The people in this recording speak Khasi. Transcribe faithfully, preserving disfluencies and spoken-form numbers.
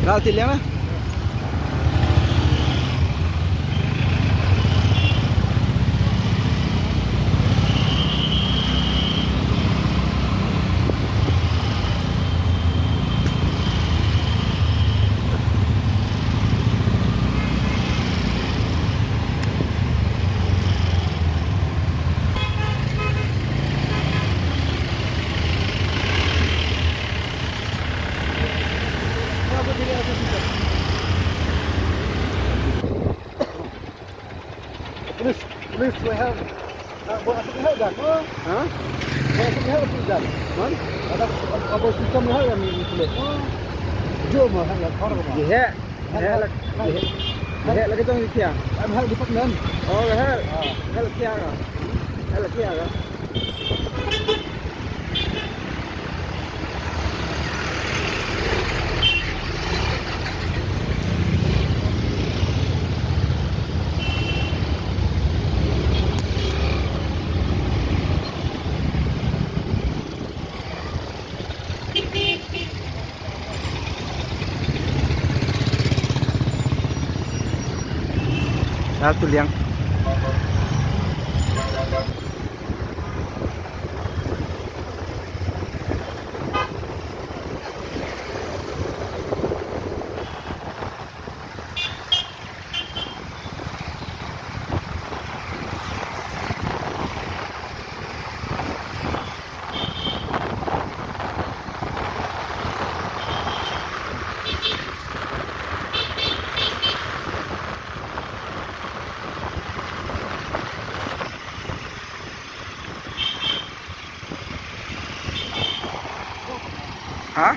Hal ti liang na. Police, police, we have. Ah, buat apa dia dah? Ha? Buat apa dia dah? Man? Ada apa sistem dia yang ni kulit? Jom lah, yang kor apa? Jihek. Jihek lah. Jihek. Jihek lagi tong dia. Am hai department. Oh, hel. Ah. Hel kia ka. Hel kia ka. Satu liang. Ha?